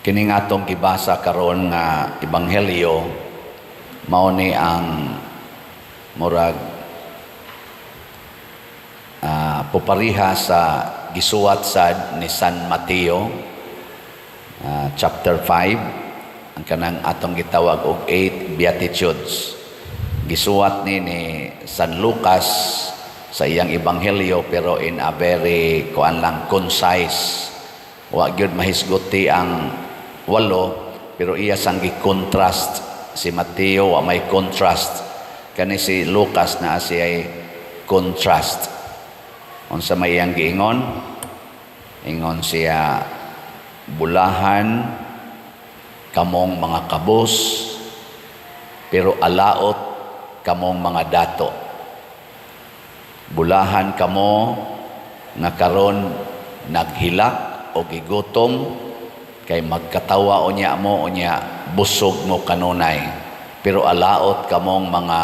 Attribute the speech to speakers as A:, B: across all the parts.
A: Kining atong gibasa karon nga ebanghelyo, mao ni ang murag pupariha sa gisuwat sad ni San Mateo, chapter 5, ang kanang atong gitawag og eight Beatitudes. Gisuwat ni San Lucas sa iyang ebanghelyo, pero in a very kuan lang, concise. Wa gyud mahisguti ang walo, pero iya sang gi-contrast. Si Mateo wa may contrast, kani si Lucas na siya ay contrast. Unsa may iyang giingon? Ingon siya, "Bulahan kamong mga kabos, pero alaot kamong mga dato. Bulahan kamo nga karon naghilak o gigutom, kay magkatawa unya mo, unya busog mo kanunay. Pero alaot kamong mga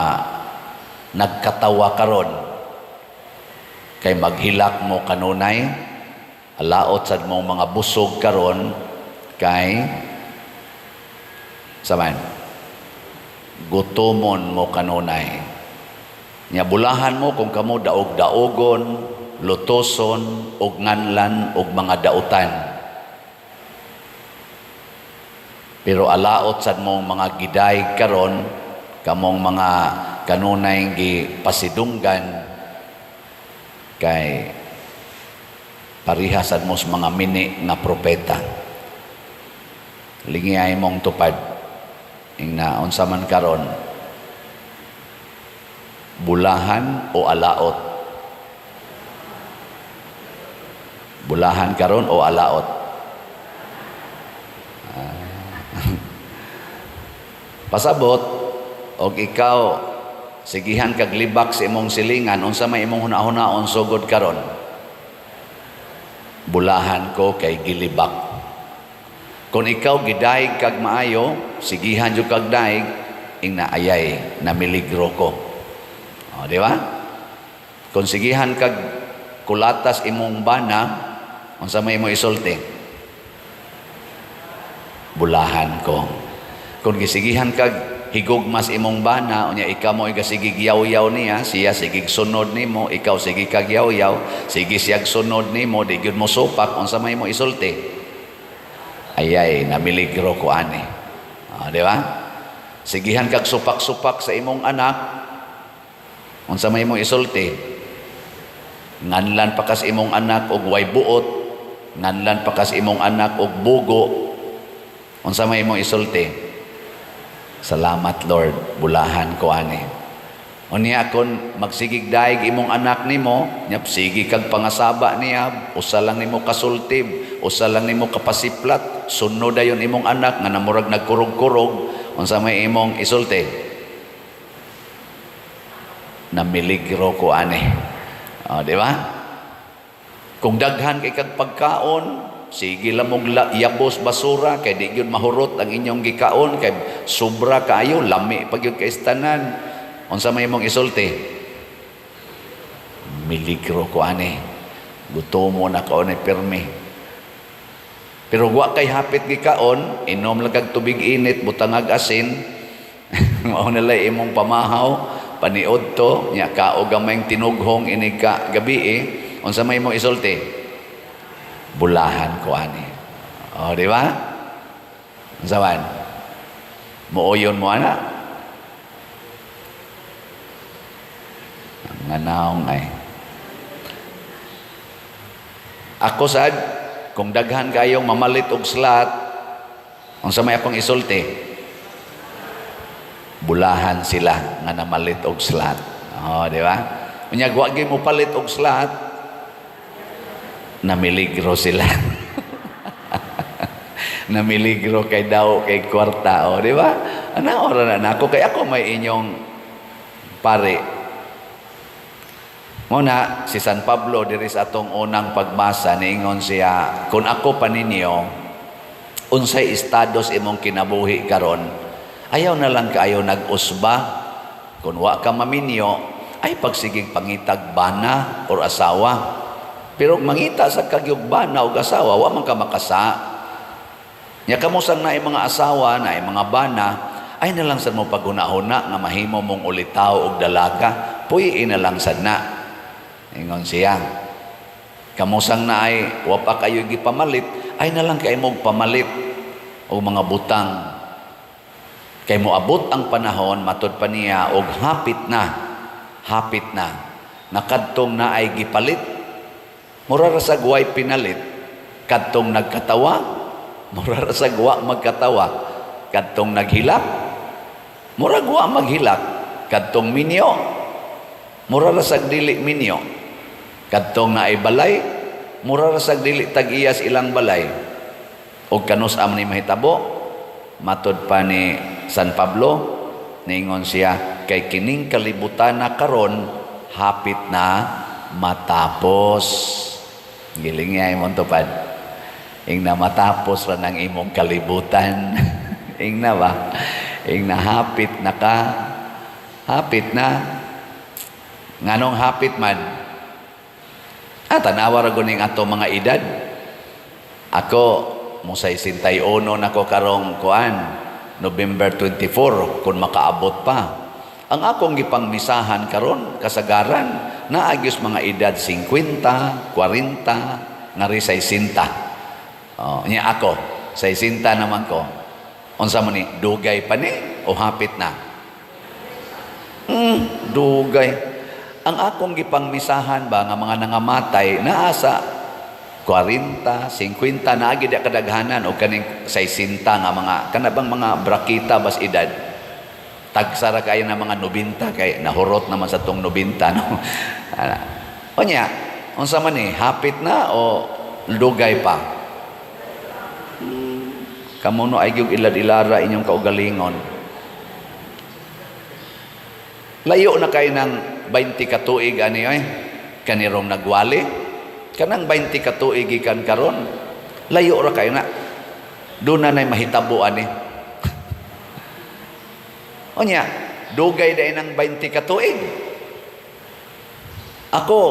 A: nagkatawa karon, kay maghilak mo kanunay. Alaot sad mong mga busog karon, kay saman gutomon mo kanunay. Nya bulahan mo kung kamo daog-daogon, lutoson ug nganlan og mga dautan. Pero alaot sad mong mga giday karon, kamong mga kanunay gipasidunggan, kay pariha sad mo sa mga mini nga propeta." Lingiyay mong tupad. Ingna unsa man karon, bulahan o alaot? Bulahan karon o alaot? Pasabot og ikaw sigihan kag libak sa imong silingan, unsa may imong hunahunaon sugod karon? "Bulahan ko kay gilibak." Kung ikaw gidaig kag maayo, sigihan jud kag daig, ingna, "Ayay, namiligro ko." O, di ba? Kung sigihan kag kulatas imong bana, unsa may imong isulti? "Bulahan ko." Kung gisigihan kag higugmas imong bana, unya ikaw mo igasigig yaw-yaw niya, siya sigig sunod nimo, ikaw sige kag yaw-yaw, sige siyag sunod nimo, di gyud mo supak, unsa may mo isulti? "Ayay, namiligro ko ani." O, di ba? Sigihan kag supak-supak sa imong anak, unsa may imong isulti? Nganlan pa kas imong anak og way buot, nganlan pa kas imong anak og bugo, unsa may imong isulti? "Salamat, Lord, bulahan ko ani." Unya kon magsigig daig imong anak nimo, nya sige kag pangasaba niya, usa lang nimo kasultib, usa lang nimo kapasiplat, sunod dayon imong anak nga namurag nagkurog-kurog, unsa may imong isulti? "Namiligro ko ani." O, di ba? Kung daghan kay kag pagkaon, sige lang mong yabos basura kay di gyud mahurot ang inyong gikaon kay sobra kaayo, lami pa gyud kay tanan. Unsa may imong isulti? "Miligro ko ani. Gutomo na kaon ni pirmi." Pero wa kay hapit gikaon, inom lang kag tubig init, butangag asin, mao na lay imong pamahaw, paniod to, nya kao gamayng tinughong inig ka gabi eh, unsa may imong isulti? "Bulahan ko ani." O, di ba? Unsa man? Muuyon mo ana? Ang naong ay. Ako sad, kung daghan kayong mamalit og slat, unsa may akong isulti? "Bulahan sila nga namalit og slat." O, di ba? Unya wa gyud mo palit og slat, namiligro sila. Namiligro kay daw kay kwarta, o, di ba? Ana ora na nako kay ako may inyong pare. Muna si San Pablo diri sa atong unang pagbasa, niingon siya, "Kung ako pa ninyo, unsay estado sa imong kinabuhi karon, ayaw na lang kaayo nag-usba. Kung wa ka maminyo, ay pagsigig pangitag bana or asawa. Pero mangita sa kagyog bana o asawa, wa man ka makasa. Nya kamo sang naay mga asawa, naay mga bana, ay na lang sad mo paghuna-huna nga mahimo mong ulitaw og dalaga, puy na lang sad na. Ingon siya. Kamo sang naay wa pa kayo gipamalit, ay na lang kay mo pamalit og mga butang. Kay moabot ang panahon, matud pa niya, og hapit na, hapit na, nakadtong naay gipalit, mura ra sag way pinalit, kadtong nagkatawa, mura ra sag wa magkatawa, kadtong naghilak, murag wa maghilak, kadtong minyo, mura ra sag dili minyo, kadtong naay balay, mura ra sag dili tag-iyas ilang balay. Og kanus-a man ni mahitabo, matod pa ni San Pablo, niingon siya, kay kining kalibutan na karon hapit na matapos. Giling niya imong tupad. Ing na matapos ra ng imong kalibutan. Ing na ba? Ing na hapit na ka. Hapit na. Nganong hapit man? Tanawa ra guning ato mga edad. Ako, musay 61 nako karong kuan, November 24, kung makaabot pa. Ang akong gipangmisahan karon kasagaran, naagyos mga edad 50, 40, ngari 60. Oh, nya ako, 60 naman ko. Unsa man ni, dugay pa ni o hapit na? Dugay. Ang akong gipangmisahan ba nga mga nangamatay naa sa 40, 50 naagi di kadaghanan o kaning 60 nga mga kanabang mga brakita bas edad. Tagsara kayo na mga 90 kay nahurot naman sa tong 90, no. Onya, unsa man ni, hapit na o dugay pa? Kamo no ay gyud ilad-ilara inyong kaugalingon. Layo na kay ng 20 ka tuig ani oy, kanirong nagwali. Kanang 20 ka tuig gikan karon, layo ra kayo na. Doon na nay mahitabo ani. Onya, dugay day ng 20 ka tuig. Ako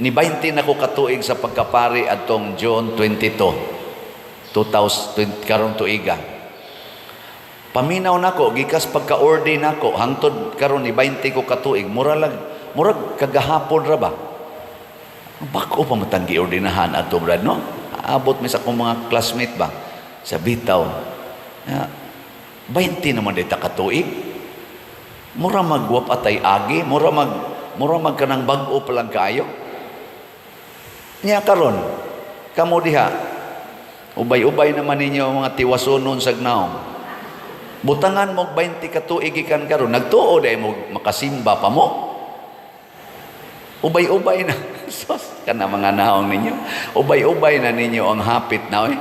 A: ni 20 na ko katuig sa pagkapari adtong June 22, 2020 karong tuiga. Paminaw nako gikas pagka-ordain nako hangtod karon ni 20 ko katuig, murag kagahapon ra ba. Bako pa matang giordinahan adto brad, no? Abot mi sa akong mga classmate ba sa bitaw. Ya, 20 naman dita katuig. Mura magwap atay agi, mura mag kanang bag-o pa lang kaayo. Nya karon, kamo diha, ubay-ubay naman ninyo mga tiwasonon sa gnaong. Butangan mo 20 katuig gikan karon, nagtuo dai mo makasimba pa mo. Ubay-ubay na. Sos, kana mga naong ninyo. Ubay-ubay na ninyo ang hapit na oy.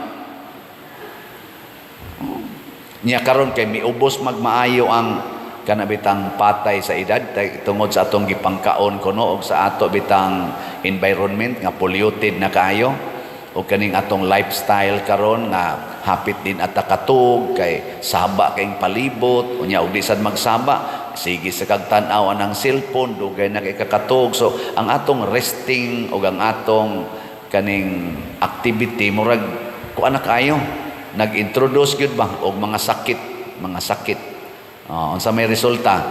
A: Nya karon kay miubos magmaayo ang kana bitang patay sa edad tungod sa atong gipangkaon kuno og sa ato bitang environment nga polluted na kaayo o kaning atong lifestyle karon nga hapit din ata katug kay saba kayong palibot unya og di sad magsaba sige sa kag tan-aw ang cellphone dugay na kay kakatug. So ang atong resting og ang atong kaning activity murag kuan na kaayo nag-introduce gyud ba og mga sakit, mga sakit. Unsa may resulta?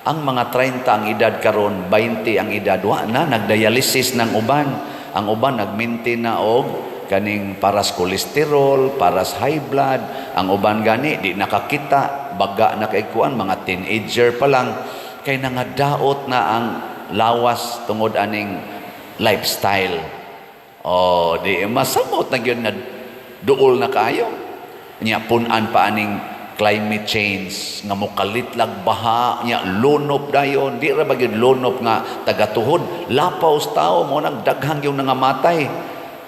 A: Ang mga 30 ang edad karon, 20 ang edad, wa na nagdialysis ng uban. Ang uban nagmaintain na og kaning paras kolesterol, paras high blood. Ang uban gani di nakakita, baga na kay kuan, mga teenager pa lang kay nangadaot na ang lawas tungod aning lifestyle. Oh, di masamot na gyud nga duol na kaayo. Nya pun-an pa aning climate change nga mokalit lag baha, nya lunop dayon, di ra ba gyud lunop nga tagatuhod, lapaw sa tao mo nang daghang yung nangamatay.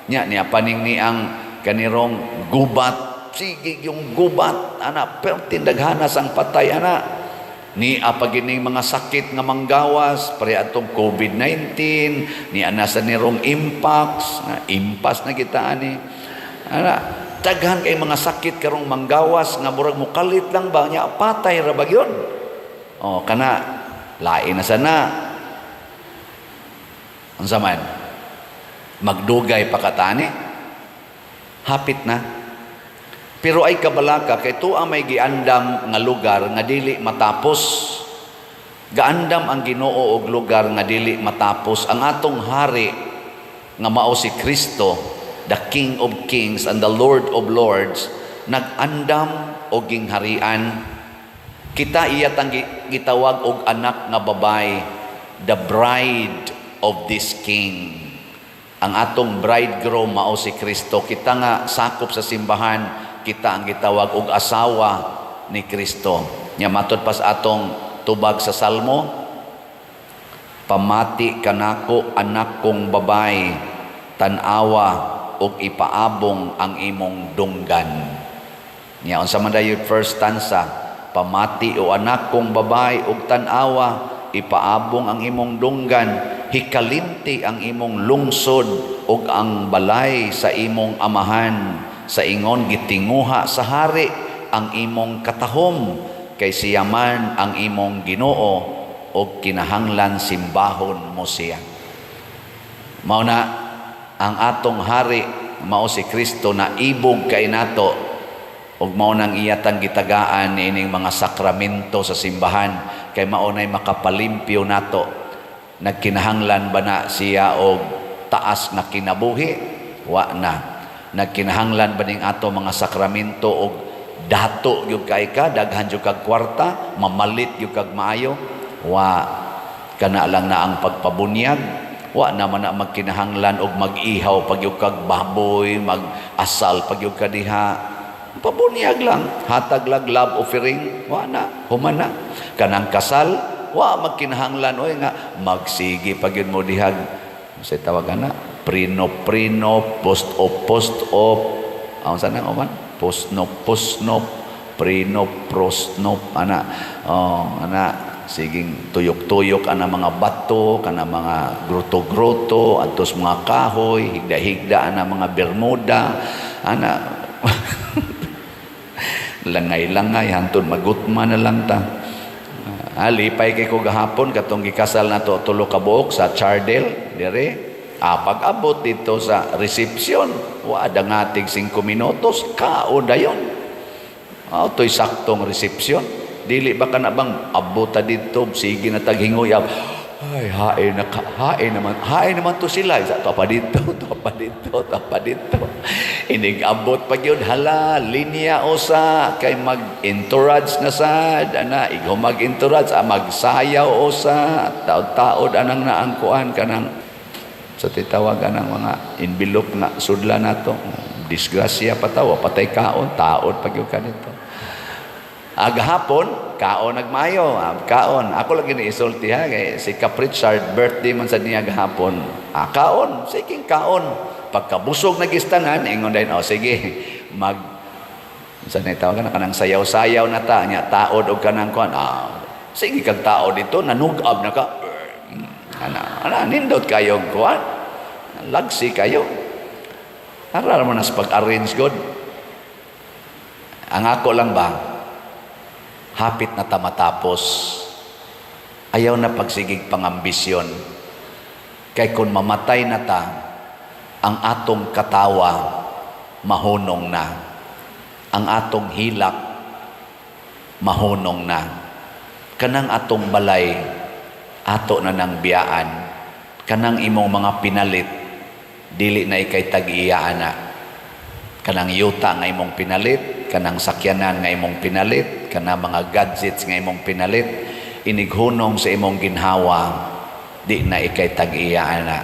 A: Nya niya paning ni ang kanirong gubat, sige yung gubat ana perti daghana sang patay ana. Ni apagining mga sakit nga manggawas pare atong COVID-19, ni ana sa nirong impacts, impas na kita ani. Ana daghan kay mga sakit karong manggawas nga murag mokalit lang ba nya patay ra ba gyud. Oh, kana lain na sana. Unsa man? Magdugay pa katani? Hapit na. Pero ay kabalaka kay tuwa may giandam nga lugar nga dili matapos. Gaandam ang Ginoo og lugar nga dili matapos. Ang atong hari nga mao si Kristo, the King of Kings and the Lord of Lords, nag-andam og gingharian. Kita iya tang gitawag og anak nga babay, the bride of this King. Ang atong bridegroom mao si Kristo. Kita nga sakop sa simbahan, kita ang gitawag og asawa ni Kristo. Nya matud pa sa atong tubag sa Salmo, "Pamati kanako, anak kong babay, tan-awa og ipaabong ang imong dunggan." Nya unsa man dayon first stanza? "Pamati, o anak kong babay, og tan-awa, ipaabong ang imong dunggan, hikalimti ang imong lungsod ug ang balay sa imong amahan, sa ingon gitinguha sa hari ang imong katahom, kay siya man ang imong Ginoo ug kinahanglan simbahon mo siya." Mao na ang atong hari mao si Kristo na ibog kay nato, ug mao nang iyatang gitagaan ining mga sakramento sa simbahan kay mao nay makapalimpyo nato. Nagkinahanglan ba na siya og taas na kinabuhi? Wa na. Nagkinahanglan ba ning ato mga sakramento og dato gyud kay ka, daghan gyud kag kwarta, mamalit gyud kag maayo? Wa. Kana lang na ang pagpabunyag. Wa naman na magkinahanglan og mag-ihaw pag gyud kag baboy, mag-asal pag gyud ka diha. Pabunyag lang, hatag lang love offering, wa na, human na. Kanang kasal, wa magkinahanglan oy nga magsige pag yun mo dihag sa tawagan na prenup prenup, post op post op, ang sana man, post nop post nop, prenup postnop ana. Oh, ana, siging tuyok-tuyok ana mga bato, kana mga gruto-gruto atos mga kahoy, higda-higda ana mga bermuda ana, langay-langay hantod magutma na lang ta. Ah, lipay kay ko gahapon katong gikasal nato tulo ka buok sa Chardel dire. Ah, pag-abot dito sa reception, wa dangatig 5 minutos, kaon dayon. Ah, to'y saktong reception. Dili ba kana bang abota dito, sige na taghingoy. Ay, hain na hain naman, hain naman to sila. Isa, to pa dito, to pa dito, to pa dito. Inig abot pa gyud, hala, linya usa kay mag-entourage na sad, ana, ikaw mag-entourage, ah, magsayaw usa, taod-taod anang naangkuan kanang sa titawag anang mga envelope nga sudla nato. Disgrasya pa tawa, patay kaon, taod pa gyud ka dito. Agahapon, kaon nagmayo, ah, kaon. Ako lagi ni isulti ha, kay si Kap Richard, birthday man sa niya gahapon. Ah, kaon, sige kaon. Pagkabusog na gistanan, ingon din, oh sige, mag sa na tawag na kanang sayaw-sayaw na ta, nya taod og kanang kuan. Ah, sige kag taod dito, nanugab na ka. Ana, ana, nindot kayo kuan. Lagsi kayo. Ara mo na sa pag-arrange god. Ang ako lang ba, hapit na ta matapos, ayaw na pagsigig pangambisyon. Kay kung mamatay na ta, ang atong katawa mahunong na. Ang atong hilak mahunong na. Kanang atong balay, ato na nang biyaan. Kanang imong mga pinalit, dili na ikay tag-iya ana. Kanang yuta nga imong pinalit, kanang sakyanan nga imong pinalit, kanang mga gadgets nga imong pinalit, inighunong sa imong ginhawa, di na ikay tag-iya ana.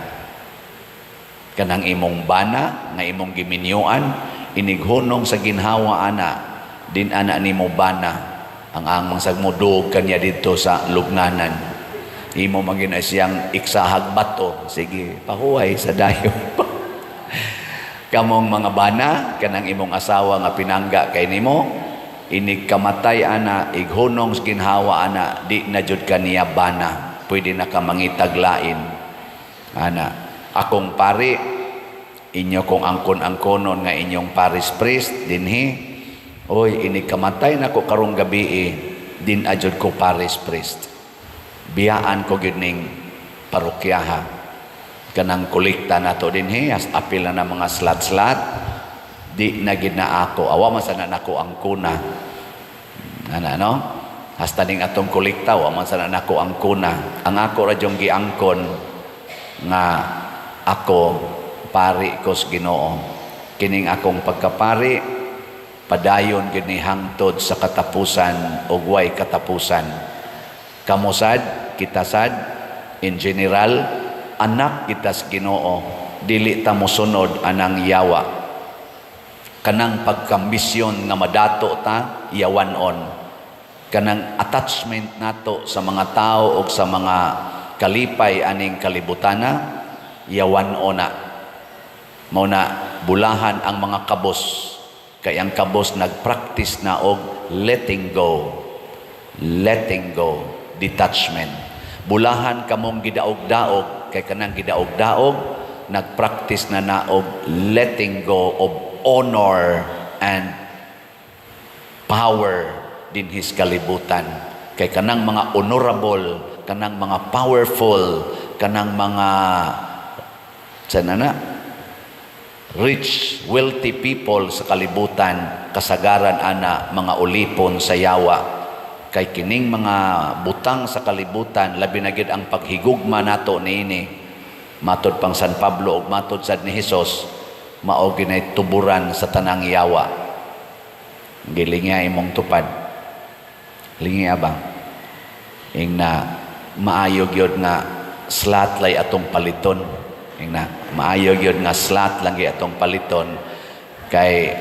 A: Kanang imong bana nga imong giminyuan, inighunong sa ginhawa ana, din ana nimo bana. Ang amang sag mo duog kanya dito sa lubnganan. Imo magin ay siyang iksahag bato. Sige, pahuway sa dayo. Kamong mga bana, kanang imong asawa nga pinangga kay nimo, inig kamatay ana, ighunong sa ginhawa ana, di na jud kaniya bana. Pwede na ka mangitag lain. Ana, akong pari, inyo kong angkon-angkonon nga inyong parish priest dinhi. Oy, inig kamatay nako karong gabi eh, din ajud ko parish priest. Biyaan ko gyud ning parokyaha. Kanang kolekta nato dinhi, as apil na mga slat-slat, Di na gid na ako, awa man sana nako ang kuna ana, no? Hasta ning atong kolekta, wa man sana nako ang kuna. Ang ako ra jung giangkon nga ako pari ko sa Ginoo. Kining akong pagkapari padayon gid ni hangtod sa katapusan ug way katapusan. Kamo sad, kita sad, in general, anak kita sa Ginoo, dili ta mosunod anang yawa. Kanang pagkambisyon nga madato ta, yawan-on. Kanang attachment nato sa mga tao o sa mga kalipay aning kalibutana, yawan-on na. Mao na bulahan ang mga kabos, kay ang kabos nagpractice na og letting go, letting go, detachment. Bulahan kamong gidaog-daog, kay kanang gidaog-daog nagpractice na na og letting go of honor and power dinhis kalibutan, kay kanang mga honorable, kanang mga powerful, kanang mga sana na rich, wealthy people sa kalibutan, kasagaran ana mga ulipon sa yawa, kay kining mga butang sa kalibutan, labi na gyud ang paghigugma nato niini, matod pang San Pablo ug matod sad ni Hesus, mao ginay tuburan sa tanang yawa. Gilinga imong tupad, lingi abang ing na maayo gyud nga slot lay atong paliton. Ing na maayo gyud nga slot lang gyud atong paliton, kay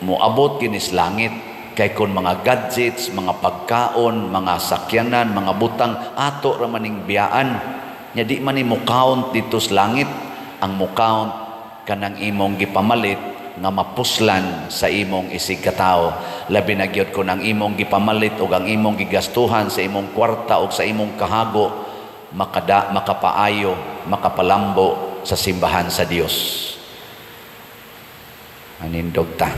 A: moabot kini sa langit. Kay kon mga gadgets, mga pagkaon, mga sakyanan, mga butang, ato ra maning biyaan nya, di man ni mo count dito sa langit. Ang mo count kanang imong gipamalit nga mapuslan sa imong isig katawo, labi na gyud kon ang imong gipamalit ug ang imong gigastuhan sa imong kwarta ug sa imong kahago makada, makapaayo, makapalambo sa simbahan sa Dios. Anindog ta.